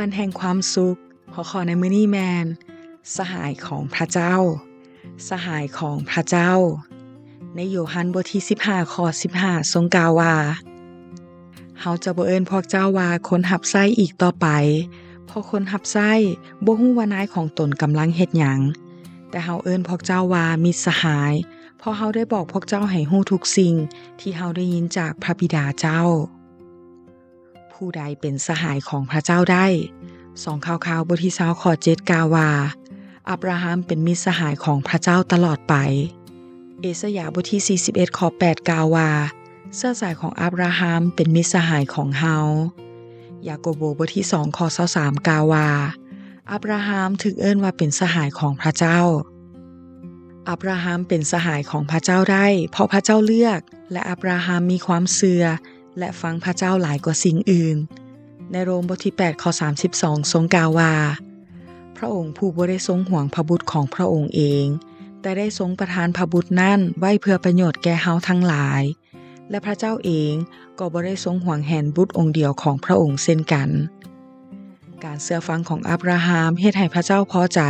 ນແຫ່ງຄວາມສຸກ. ຫົວຂໍ້ໃນມື້ນີ້ແມ່ນ ສະຫາຍຂອງພະເຈົ້າ, ສະຫາຍຂອງພະເຈົ້າ. ໃນໂຍຮັນບົດທີສິບຫ້າ ຂໍ້ສິບຫ້າ ຊົງກ່າວວ່າ, ເຮົາຈະບໍ່ເອີ້ນພວກເຈົ້າວ່າຄົນຮັບໃຊ້ອີກຕໍ່ໄປ, ເພາະຄົນຮັບໃຊ້ບໍ່ຮູ້ວ່ານາຍຂອງຕົນກຳລັງເຮັດຫຍັງ, ແຕ່ເຮົາເອີ້ນພວກເຈົ້າວ່າມິດສະຫາຍ, ເພາະເຮົາໄດ້ບອກພວກເຈົ້າໃຫ້ຮູ້ທຸກສິ່ງທີ່ເຮົາໄດ້ຍິນຈາກພະບິດາເຈົ້າ. ຜູ້ໃດເປັນສະຫາຍຂອງພະເຈົ້າໄດ້? ສອງຂ່າວຂ່າວ ບົດທີຊາວ ຂໍ້ເຈັດ ກ່າວວ່າ, ອັບຣາຮາມເປັນມິດສະຫາຍຂອງພະເຈົ້າຕະຫຼອດໄປ. ເອສາຍາ ບົດທີສີ່ສິບເອັດ ຂໍ້ແປດ ກ່າວວ່າ, ເຊື້ອສາຍຂອງອັບຣາຮາມເປັນມິດສະຫາຍຂອງເຮົາ. ຢາໂກໂບ ບົດທີສອງ ຂໍ້ຊາວສາມ ກ່າວວ່າ, ອັບຣາຮາມຖືກເອີ້ນວ່າເປັນສະຫາຍຂອງພະເຈົ້າ. ອັບຣາຮາມເປັນສະຫາຍຂອງພະເຈົ້າໄດ້ ເພາະພະເຈົ້າເລືອກ, ແລະ ອັບຣາຮາມມີຄວາມເຊື່ອ ແລະ ຟັງພະເຈົ້າຫຼາຍກວ່າສິ່ງອື່ນ. ໃນໂຣມບົດທີແປດ ຂໍ້ສາມສິບສອງ ຊົງກ່າວວ່າ, ພະອົງຜູ້ບໍ່ໄດ້ຊົງຫວງພະບຸດຂອງພະອົງເອງ, ແຕ່ໄດ້ຊົງປະທານພະບຸດນັ້ນໄວ້ເພື່ອປະໂຫຍດແກ່ເຮົາທັງຫຼາຍ, ແລະ ພະເຈົ້າເອງກໍບໍ່ໄດ້ຊົງຫວງແຫນບຸດອົງດຽວຂອງພະອົງເຊັ່ນກັນ. ການເຊື່ອຟັງຂອງອັບຣາຮາມເຮັດໃຫ້ພະເຈົ້າພໍໃຈ,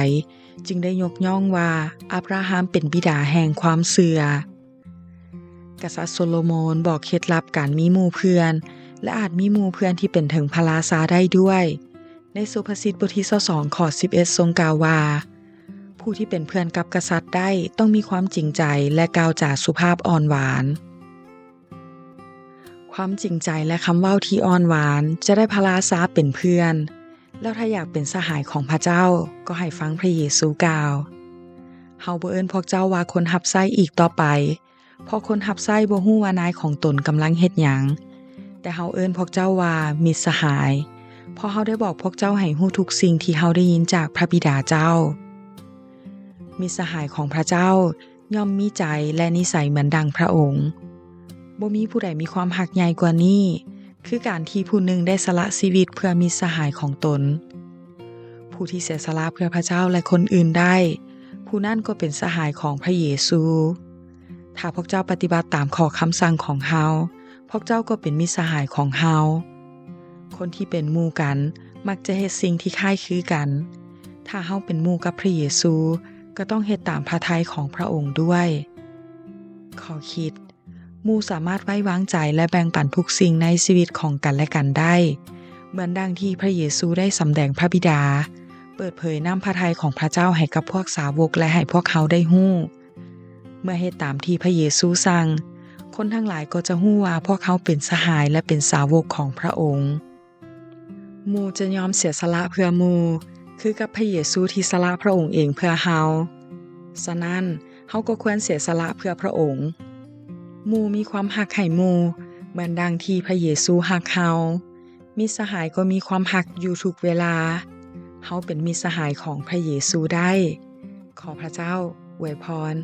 ຈຶ່ງໄດ້ຍົກຍ້ອງວ່າອັບຣາຮາມເປັນບິດາແຫ່ງຄວາມເຊື່ອ. ກະສັດໂຊໂລໂມນບອກເຄັດລັບການມີໝູ່ເພື່ອນ ແລະ ອາດມີໝູ່ເພື່ອນທີ່ເປັນເຖິງພະລາຊາໄດ້ດ້ວຍ. ໃນສຸພາສິດບົດທີຊາວສອງ ຂໍ້ສິບເອັດ ຊົງກ່າວວ່າ, ຜູ້ທີ່ເປັນເພື່ອນກັບກະສັດໄດ້ຕ້ອງມີຄວາມຈິງໃຈ ແລະ ກ່າວຈາສຸພາບອ່ອນຫວານ. ຄວາມຈິງໃຈ ແລະ ຄຳເວົ້າທີ່ອ່ອນຫວານຈະໄດ້ພະລາຊາເປັນເພື່ອນ, ແລ້ວຖ້າຢາກເປັນສະຫາຍຂອງພະເຈົ້າ, ກໍໃຫ້ຟັງພະເຢຊູກ່າວ. ເຮົາບໍ່ເອີ້ນພວກເຈົ້າວ່າຄົນຮັບໃຊ້ອີກຕໍ່ໄປ, ເພາະຄົນຮັບໃຊ້ບໍ່ຮູ້ວ່ານາຍຂອງຕົນກຳລັງເຮັດຫຍັງ, ແຕ່ເຮົາເອີ້ນພວກເຈົ້າວ່າມິດສະຫາຍ, ເພາະເຮົາໄດ້ບອກພວກເຈົ້າໃຫ້ຮູ້ທຸກສິ່ງທີ່ເຮົາໄດ້ຍິນຈາກພະບິດາເຈົ້າ. ມິດສະຫາຍຂອງພະເຈົ້າ ຍ່ອມມີໃຈ ແລະ ນິໄສເໝືອນດັ່ງພະອົງ. ບໍ່ມີຜູ້ໃດມີຄວາມຮັກໃຫຍ່ກວ່ານີ້, ຄືການທີ່ຜູ້ໜຶ່ງໄດ້ສະຫຼະຊີວິດເພື່ອມິດສະຫາຍຂອງຕົນ. ຜູ້ທີ່ເສຍສະຫຼະເພື່ອພະເຈົ້າ ແລະ ຄົນອື່ນໄດ້, ຜູ້ນັ້ນກໍເປັນສະຫາຍຂອງພະເຢຊູ. ຖ້າພວກເຈົ້າປະຕິບັດຕາມຂໍ້ຄຳສັ່ງຂອງເຮົາ, ພວກເຈົ້າກໍເປັນມິດສະຫາຍຂອງເຮົາ. ຄົນທີ່ເປັນໝູ່ກັນມັກຈະເຮັດສິ່ງທີ່ຄ້າຍຄືກັນ. ຖ້າເຮົາເປັນໝູ່ກັບພະເຢຊູ, ກໍຕ້ອງເຮັດຕາມພະໄທຂອງພະອົງດ້ວຍ. ຂໍ້ຄິດ, ໝູ່ສາມາດໄວ້ວາງໃຈ ແລະ ແບ່ງປັນທຸກສິ່ງໃນຊີວິດຂອງກັນ ແລະ ກັນໄດ້, ເໝືອນດັ່ງທີ່ພະເຢຊູໄດ້ສຳແດງພະບິດາ, ເປີດເຜີຍນ້ຳພະໄທຂອງພະເຈົ້າໃຫ້ກັບພວກສາວົກ ແລະ ໃຫ້ພວກເຮົາໄດ້ຮູ້. ເມື່ອເຮັດຕາມທີ່ພະເຢຊູສັ່ງ, ຄົນທັງຫຼາຍກໍຈະຮູ້ວ່າພວກເຮົາເປັນສະຫາຍ ແລະ ເປັນສາວົກຂອງພະອົງ. ໝູ່ຈະຍອມເສຍສະຫຼະເພື່ອໝູ່, ຄືກັບພະເຢຊູທີ່ສະຫຼະພະອົງເອງເພື່ອເຮົາ. ສະນັ້ນ, ເຮົາກໍຄວນເສຍສະຫຼະເພື່ອພະອົງ. ໝູ່ມີຄວາມຮັກໃຫ້ໝູ່, ເໝືອນດັ່ງທີ່ພະເຢຊູຮັກເຮົາ. ມິດສະຫາຍກໍມີຄວາມຮັກຢູ່ທຸກເວລາ. ເຮົາເປັນມິດສະຫາຍຂອງພະເຢຊູໄດ້. ຂໍພະເຈົ້າອວຍພອນ.